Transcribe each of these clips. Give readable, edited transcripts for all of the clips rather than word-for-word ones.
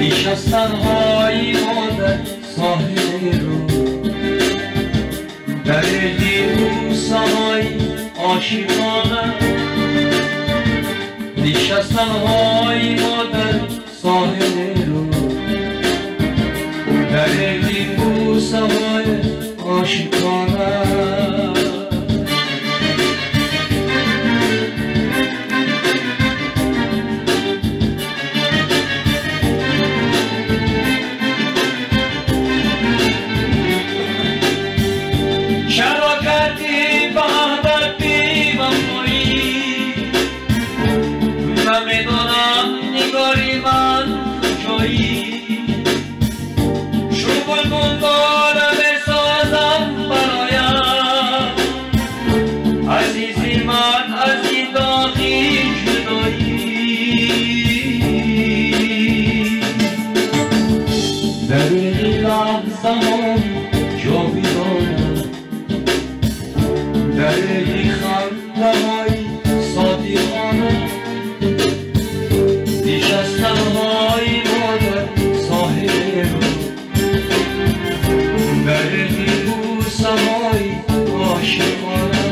نشستنهای ما در ساحل رو، در بوسه‌های عاشقانه. نشستنهای ما در ساحل رو، در بوسه‌های عاشقانه. چرا کردی به عهدت بی‌وفایی؟ نمیدانم نگاری من کجایی. چو گلگون داره بسازم برایم، عزیزی من از این داغی جدایی. در این لحظه جاویدانه، در این خنده های صادقانه. نشستنهای ما در ساحل رو، در این بوسه‌های عاشقانه.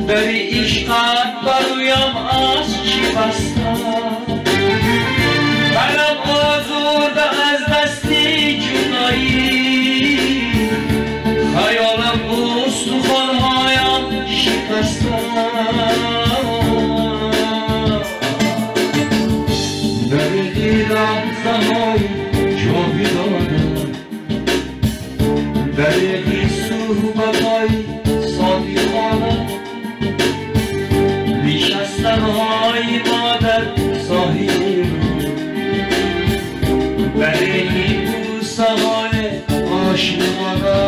در عشقت برویم از چی بستم، برم آزرده از دستی جدایی. خیالم استخوانهایم شکستم. در این لحظه‌های جاویدانه، در این صحبت‌های صادقانه. نشستنهای ما در ساحل رو، در این بوسه‌های عاشقانه.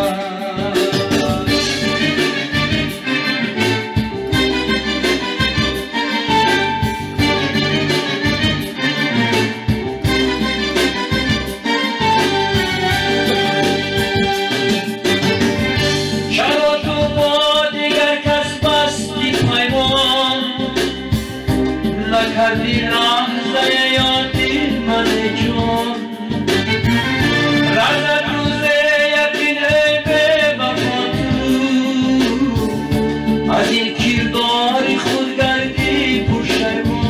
چرا تو با دیگر کس بستی پیمان، نکردی لحظه یادی من جان. رزد روز یقین ای بی‌وفا تو، از این کردار خود گردی پشیمان.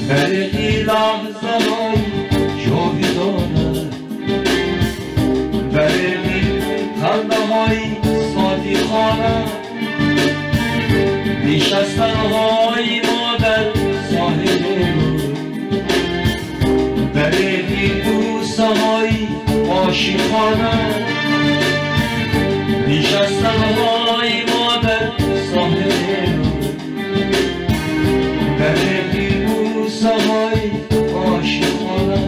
در این لحظه‌های جاویدانه، در این خنده‌های صادقانه. نشستنهای ما در ساحل رو، در این بوسه‌های عاشقانه. نشستنهای ما در ساحل رو، در این بوسه‌های عاشقانه.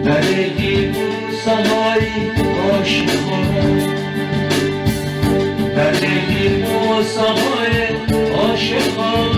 در این بوسه‌های عاشقانه، در این بوسه‌های عاشقانه.